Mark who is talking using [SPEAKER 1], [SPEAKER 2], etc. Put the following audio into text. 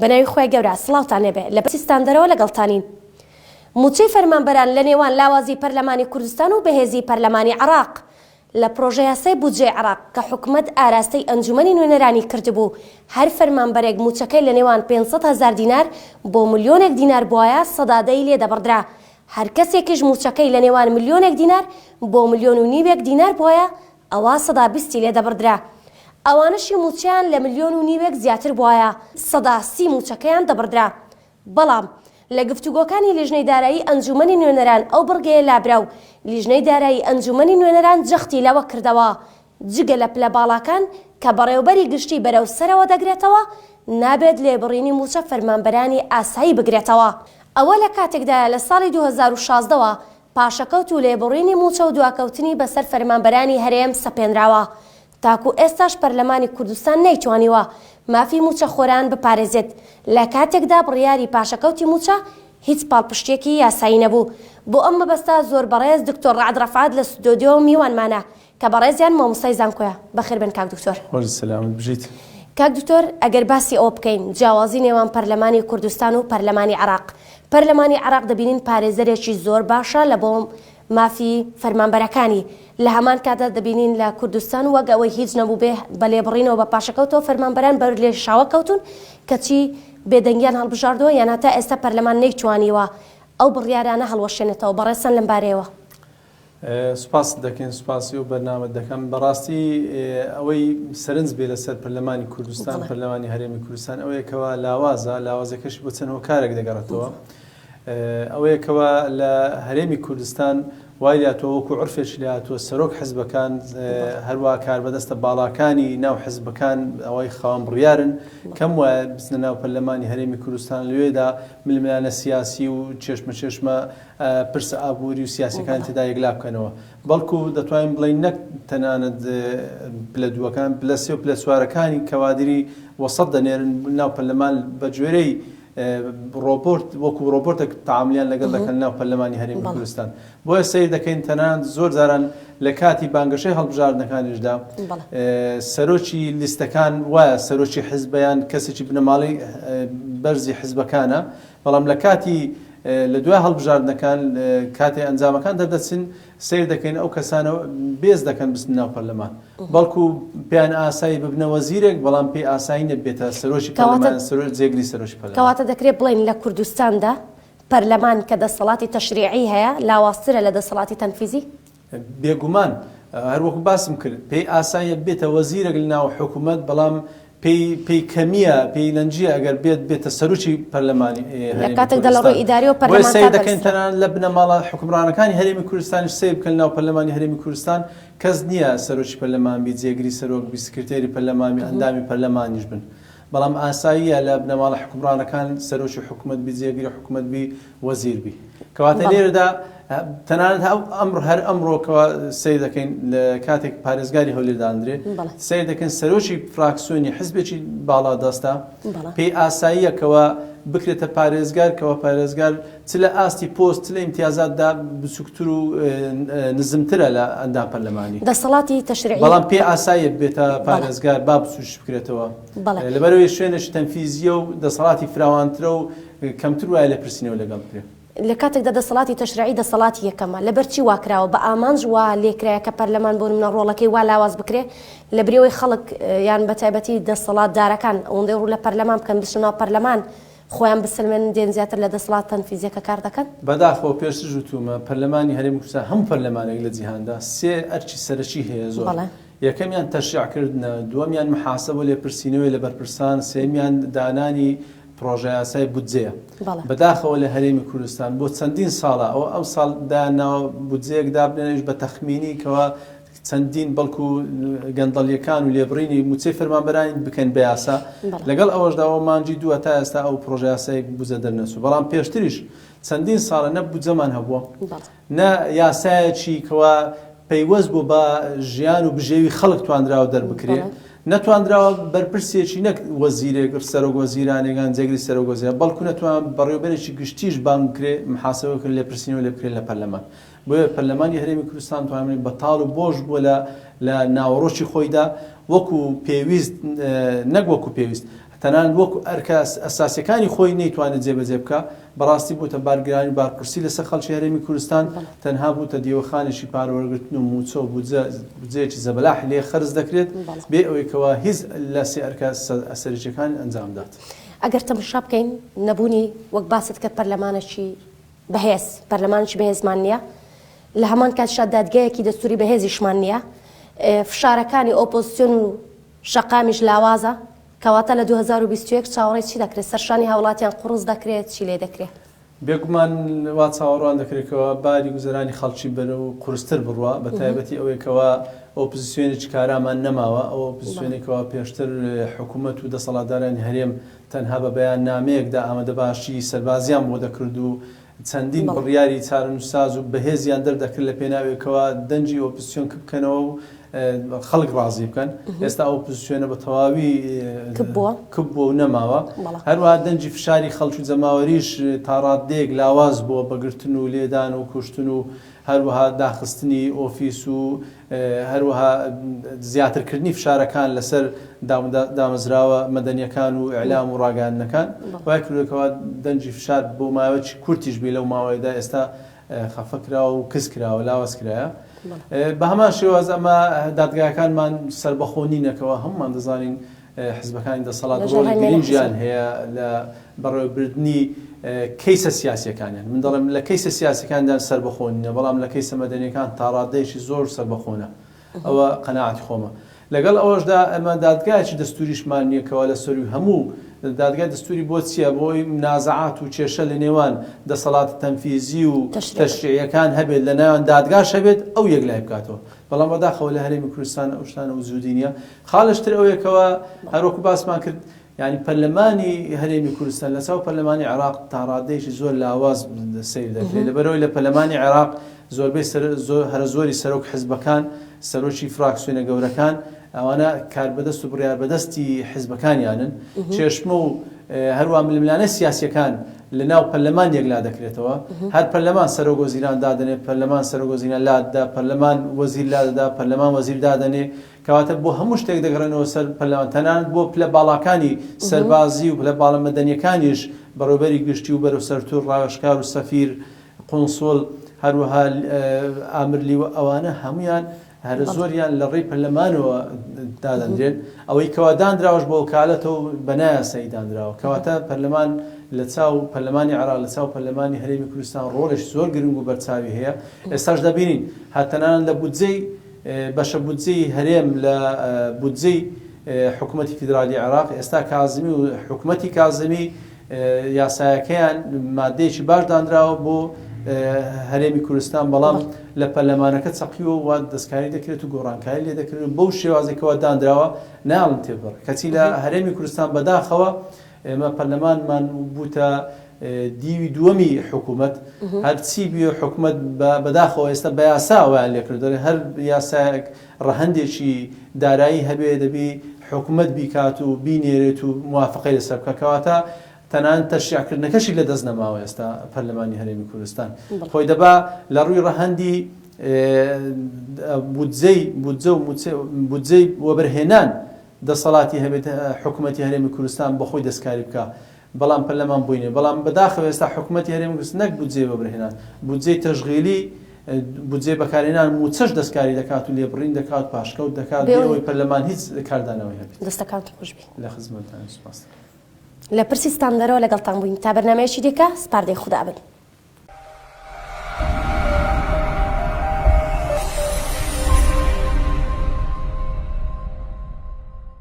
[SPEAKER 1] بەناوی خوای گەورە سڵاوتان لێبێ لە پرسی ستاندەرەوە لەگەڵتانین. مووچەی فەرمانبەران لە نێوان لاوازی پەرلەمانی کوردستان و بەهێزی پەرلەمانی عێراق لە پرۆژەیاسای بودجەی عێراق کە حکومەت ئاراستەی ئەنجومەنی نوێنەرانی کردبوو هەر فەرمانبەرێک مووچەکەی لە نێوان 500 هەزار دینار بۆ ملیۆنێک دینار بوایە سەدا دەی لێ دەبڕدرا هەر کەسێکیش مووچەکەی لە نێوان ملیۆنێک دینار بۆ ملیۆن و نیوێک دینار بوایە ئەوا 20%ی لێ دەبڕدرا. ئەوانەشی مووچەیان لە ملیۆن و نیوێک زیاتر بوایە 30% مووچەکەیان دەبڕدرا. بەڵام لە گفتوگۆکانی لیژنەی دارایی ئەنجوومەنی نوێنەران ئەو بڕگەیە لابرا و لیژنەی دارایی ئەنجوومەنی نوێنەران جەختی لەوە کردەوە جگە لە پلە باڵاکان کە بەڕێوەبەری گشتی بەرەو سەرەوە دەگرێتەوە، نابێت لێبڕینی مووچە فەرمانبەرانی ئاسایی بگرێتەوە. ئەوە لە کاتێکدایە لە ساڵی 2016 وە پاشەکەوت و لێبڕینی مووچە و دواکەوتنی بەسەر فەرمانبەرانی هەرێم سەپێنراوە. تاکو ئێستاش پەرلەمانی کوردستان نەیتوانیوە مافی مووچەخۆران بپارێزێت، لە کاتێکدا بڕیاری پاشەکەوتی مووچە هیچ پاڵپشتیەکی یاسایی نەبوو. بۆ ئەم مەبەستە زۆر بەڕێز دکتۆر ڕەعد ڕەفعەت لە ستۆدیۆ میوانمانە کە بەڕێزیان مامۆستای زانکۆیە. بەخێربێن کاک دکتۆر.
[SPEAKER 2] خۆشت سەلامەت بژیت.
[SPEAKER 1] کاک دکتۆر ئەگەر باسی ئەوە بکەین جیاوازی نێوان پەرلەمانی کوردستان و پەرلەمانی عێراق، پەرلەمانی عێراق دەبینین پارێزەرێکی زۆر باشە لە بۆ مافی فەرمانبەرەکانی، لە هەمان کاتدا دەبینین لە کوردستان وەک ئەوەی هیچ نەبووبێ بە لێبڕینەوە بە پاشەکەوتەوە فەرمانبەران بەر لێشاوە کەوتوون کەچی بێدەنگیان هەڵبژاردووە یان هەتا ئێستا پەرلەمان نەیتوانیوە ئەو بڕیارانە هەڵوەشێنێتەوە بەڕێزتان لەم بارەیەوە.
[SPEAKER 2] سوپاست دەکەین سوپاسی ئەو بەرنامەت دەکەم بەڕاستی ئەوەی سەرنج بێ لەسەر پەرلەمانی کوردستان پەرلەمانی هەرێمی کوردستان ئەوەیە کەوا لاوازە لاوازەکەشی بۆ چەند هۆکارێک دەگەڕێتەوە ئەوەیە کەوا لە هەرێمی کوردستان وای لاتوە وەکو عرفێکی لاتوە سەرۆک حزبەکان هەروە کاربەدەستە باڵاکانی ناو حزبەکان ئەوەی خاوەن بڕیارن کەم وایە بچنە ناو پەرلەمانی هەرێمی کوردستان لەوێدا ململانە سیاسی و چێشمە چێشمە پرسە ئابووری و سیاسیەکانی تێدا یەکلا بکەنەوە بەڵکو دەتوانین بڵێین نەک تەنانەت پلە دووەکان پلە سێ و پلە چوارەکانی کەوادری وەسەت دەنێرن ناو پەرلەمان بە گوێرەی ڕۆبۆرت وەکو ڕۆبۆتێک تعاملیان لەگەڵ دەکەن ناو پەرلەمانی هەرێمی کوردستان بۆیە سەیر دەکەین تەنانەت زۆر جاران لە کاتی بانگەشەی هەڵبژاردنەکانیشدا سەرۆکی لیستەکان وایە سەرۆکی حزبیان کەسێکی بنەماڵی بەرزی حزبەکانە بەڵام لە کاتی لە دوای هەڵبژاردنەکان کاتێ ئەنجامەکان دەردەچن سەیر دەکەین ئەو کەسانە بێز دەکەن بچنە ناو پەرلەمان بەڵکو پێیان ئاسایی ببنە وەزیرێک بەڵام پێی ئاسایی نەبێتە سەرۆکی پەرلەمان سەرۆک جێگری سەرۆکی پەرلەمان.
[SPEAKER 1] کەواتە دەکرێت بڵێین لە کوردستاندا پەرلەمان کە دەسەڵاتی تەشریعی هەیە لاوازترە لە دەسەڵاتی تەنفیزی؟
[SPEAKER 2] بێگومان هەروەکو باسم کرد پێی ئاساییە ببێتە وەزیرێک لەناو حکوومەت بەڵام پێی پێی کەمییە پێی لەنجییە ئەگەر بێت بێتە سەرۆکی پەرلەمانی
[SPEAKER 1] لە
[SPEAKER 2] هەرێمی
[SPEAKER 1] کاتێکدا لە
[SPEAKER 2] کوردستان
[SPEAKER 1] ڕووی ئیداریەوە
[SPEAKER 2] بۆیە
[SPEAKER 1] پەرلەمانتار
[SPEAKER 2] سەیر دەکەین
[SPEAKER 1] بەرزترە.
[SPEAKER 2] تەنانەت لە بنەماڵە حوکمڕانەکانی هەرێمی کوردستانیش سەیر بکەن لەناو پەرلەمانی هەرێمی کوردستان کەس نییە سەرۆکی پەرلەمان بی جێگری سەرۆک بی سکرتێری پەرلەمان بی ئەندامی پەرلەمانیش بن بەڵام ئاساییە لە بنەماڵە حوکمڕانەکان سەرۆکی حکومەت بی جێگری حکومەت بی وەزیر بی کەواتە لێرەدا تەنانەت ئەمڕ هەر ئەمڕۆ کەوا سەیر دەکەین لە کاتێک پارێزگاری هەولێر داندرێ سەیر دەکەن سەرۆکی فراکسیۆنی حزبێکی باڵا دەستە پێی ئاساییە کەوا بکرێتە پارێزگار کەوا پارێزگار چ لە ئاستی پۆست چ لە ئیمتیازاتدا بچووکتر و نزمترە لە ئەندام پەرلەمانی
[SPEAKER 1] دەسەڵاتی تەشریعی
[SPEAKER 2] بەڵام پێی ئاساییە ببێتە پارێزگار با بچووکیش بکرێتەوە لەبەرئەوەی شوێنێکی تەنفیزییە و دەسەڵاتی فراوانترە و کەمتر وایە لێپرسینەوە لەگەڵ بکرێ.
[SPEAKER 1] لە کاتێکدا دەسەڵاتی تەشریعی دەسەڵاتی یەکەمە، لەبەر چی وا کراوە؟ بە ئامانج وا لێکرایە کە پەرلەمان بۆ نمونە ڕۆڵەکەی وا لاواز بکرێ لە بری ئەوەی خەڵک یان بە تایبەتی دەسەڵاتدارەکان ئەوەندەی ڕوو لە پەرلەمان بکەن بچنە ناو پەرلەمان خۆیان بسەلمێنن دێن زیاتر لە دەسەڵات تەنفیزیەکە کار دەکەن؟
[SPEAKER 2] بەداخەوە پێشتریش وتوومە پەرلەمانی هەرێمی کوردستان هەموو پەرلەمانێک لە جیهاندا سێ ئەرکی سەرەکی هەیە زۆر یەکەمیان تەشریع کردنە، دووەمیان محاسەبە و لێپرسینەوەیە لە بەرپرسان، سێیەمیان دانانی پڕۆژەیاسای بودجەیە. بەداخەوە لە هەرێمی کوردستان بۆ چەندین ساڵە ئەوە ئەمساڵ دایانناوە بودجەیەک دابنێن ئەویش بە تەخمینی کەوا چەندین بەڵکو گەندەڵیەکان و لێبڕینی موچەی فەرمانبەرانی بکەن بە یاسا لەگەڵ ئەوەشدا ئەوە مانگی دووە تا ئێستا ئەو پڕۆژەیاسای بودجە دەرنەچوو بەڵام پێشتریش چەندین ساڵە نە بودجەمان هەبووە نە یاسایەکی کەوا پەیوەست بوو بە ژیان و بژێوی خەڵک توانراوە دەربکرێ، نەتوانراوە بەرپرسێکی نەک وەزیرێک، سەرۆک وەزیرانێک یان جێگری سەرۆک وەزیران، بەڵکو نەتوان بەڕێوەبەرێکی گشتیش بانگ بکرێ، محاسبە بکرێ، لێپرسینەوە لێ بکرێ لە پەرلەمان. بۆیە پەرلەمانی هەرێمی کوردستان توانیویەتی بەتاڵ و بۆش بووە لە لە ناوەڕۆکی خۆیدا وەکو پێویست نەک وەکو پێویست. تەنانەت وەکو ئەرکە ئەساسیەکانی خۆی نەیتوانێت جێبەجێ بکا، بەڕاستی بووتە بارگرانی و بارقورسی لەسەر خەڵکی هەرێمی کوردستان، تەنها بووتە دیوەخانێکی پارە وەرگرتن و مووچە و بودجە بودجەیەکی زەبەلاح لێ خەرج دەکرێت بێ ئەوەی کەوا هیچ لە سێ ئەرکە سەرەکیەکانی ئەنجام بدات.
[SPEAKER 1] ئەگەر تەماشا بکەین نەبوونی وەک باست کرد پەرلەمانێکی بەهێز، پەرلەمانێکی بەهێزمان نییە، لە هەمان کاتیشا دادگایەکی دەستووری بەهێزیشمان نییە، فشارەکانی ئۆپۆزسیۆن و شەقامیش لاوازە، کەواتە لە 2021 چاوەڕێی چی دەکرێت؟ سەرشانی هاوڵاتیان قوڕس دەکرێت، چی لێ دەکرێت؟
[SPEAKER 2] بێگومان وا چاوەڕوان دەکرێت کەوا باری گوزەرانی خەڵکی بەرەو قورستر بڕوا، بە تایبەتی ئەوەی کەوا ئۆپزسیۆنێکی کارامان نەماوە، ئەو ئۆپزسیۆنەی کەوا پێشتر حکومەت و دەسەڵاتدارانی هەرێم تەنها بە بەیاننامەیەکدا ئامادەباشی سەربازیان بۆ دەکرد و چەندین بڕیاری چارەنووسساز و بەهێزیان دەردەکرد لە پێناوی کەوا دەنگی ئۆپزسیۆن کپ بکەنەوە و خەڵک ڕازی بکەن، ئێستا ئەو ئۆپزسیۆنە بە تەواوی کپ بووە و نەماوە، هەروەها دەنگی فشاری خەڵک و جەماوەریش تاڕاددەیەک لاواز بووە بە گرتن و لێدان و کوشتن و هەروەها داخستنی ئۆفیس و هەروەها زیاترکردنی فشارەکان لەسەر دامەزراوە مەدەنیەکان و ئیعلام و ڕاگەیاندنەکان وای کردووە کەوا دەنگی فشار بۆ ماوەیەکی کورتیش بێ لەو ماوەیەدا ئێستا خەفە کراوە و کز کراوە لاواز کرایە بە هەمان شێواز ئەمە دادگاکانمان سەربەخۆ نینەکەوە هەمومان دەزانین حزبەکانی دەسەڵات ڕۆڵی گرنگیان هەیە لە بەڕێوەبردنی کەیسە سیاسیەکانیان من دەڵێم لە کەیسە سیاسەکاندا سەربەخۆ نینە بەڵام لە کەیسە مەدەنیەکان تاڕادەیەکی زۆر سەربەخۆنە ئەوە قەناعەتی خۆمە لەگەڵ ئەوەشدا ئەمە دادگایەکی دەستوریشمان نییە کەوا لە سەروی هەموو دادگای دەستوری بۆ چییە بۆی منازعات و کێشە لە نێوان دەسەڵاتە تەنفیزی و تەشریعیەکان هەبێت لە ناوان دادگاش هەبێت ئەو یەکلای بکاتەوە بەڵام بەداخەوە لە هەرێمی کوردستان ئەو شتانە وجودی نییە خاڵش تر ئەوەیە کەوا هەروەکو باسمان کرد یانی پەرلەمانی هەرێمی کوردستان لە چاو پەرلەمانی عێراق تاڕادەیەکی زۆر لاواز سەیر دەکرێت لەبەرەوەی لە پەرلەمانی عێراق زۆربەی هەرە زۆری سەرۆک حزبەکان سەرۆکی فراکسیۆنە گەورەکان ئەوانە کاربەدەست و بڕیاربەدەستی حزبەکانیانن چێشمە و هەروە ململانێ سیاسیەکان لە ناو پەرلەمان یەکلا دەکرێتەوە هەر پەرلەمان سەرۆک وەزیران دادەنێ پەرلەمان سەرۆک وەزیران لادەدا پەرلەمان وەزیر لادەدا پەرلەمان وەزیر دادەنێ کەواتە بۆ هەموو شتێک دەگەڕێنەوە سەر پەرلەمان، تەنانەت بۆ پلە باڵاکانی سەربازی و پلە باڵا مەدەنییەکانیش، بەڕێوەبەری گشتی و بەرەو سەرتور، ڕاوێژکار و سەفیر، قونسوڵ، هەروەها ئامر لیوا، ئەوانە هەموویان هەرە زۆریان لە ڕێی پەرلەمانەوە دادەنرێن. ئەوەی کەوا دانراوەش بە وەکالەتە و بە نایاسایی دانراوە. کەواتە پەرلەمان لە چاو پەرلەمانی عێراق، لە چاو پەرلەمانی هەرێمی کوردستان ڕۆڵێکی زۆر گرنگ و بەرچاوی هەیە. ئێستاش دەبینین هەر تەنانەت لە بودجەی بەشە بودجەی هەرێم لە بودجەی حکومەتی فیدرالی عێراق، ئێستا کازمی و حکومەتی کازمی یاسایەکەیان مادەیەکی باش دانراوە بۆ هەرێمی کوردستان، بەڵام لە پەرلەمانەکە چەقیوە و دەستکاری دەکرێت و گۆڕانکاری لێ دەکرێت و بەو شێوازێکەوە دانراوە ناڵم تێبڕ کەچی لە هەرێمی کوردستان بەداخەوە ئێمە پەرلەمانمان بووتە دیوی دووەمی حکوومەت هەرچی بێ حکوومەت بەداخەوە ئێستا بە یاسا وایان لێکرد دەڵێ هەر یاسایەک ڕەهەندێکی دارایی هەبێ دەبی حکوومەت بیکات و بینێرێت و موافقەی لەسەر بکات کەواتە تەنانەت تەشریعکردنەکەشی لە دەست نەماوە ئێستا پەرلەمانی هەرێمی کوردستان خۆی دەبا لە ڕووی ڕەهەندی بودجەی بودجە و بودجەی وەبەرهێنان دەسەڵاتی هەبێت حکومەتی هەرێمی کوردستان بەخۆی دەستکاری بکا بەڵام پەرلەمان بۆی نیە بەڵام بەداخەوە ئێستا حکومەتی هەرێمی کوردستان نەک بودجەی وەبەرهێنان بودجەی تەشغیلی بودجەی بەکارهێنان موچەش دەستکاری دەکات و لێبڕین دەکات پاشکەوت دەکات بێ ئەوەی پەرلەمان هیچ کاردانەوەی هەبێت.
[SPEAKER 1] دەستەکانت خۆش بی.
[SPEAKER 2] لە خزمەتتان سوپاس.
[SPEAKER 1] لە پرسی ستاندەرەوە لەگەڵتان بووین تا بەرنامەیەکی دیکە سپاردەی خودا بن.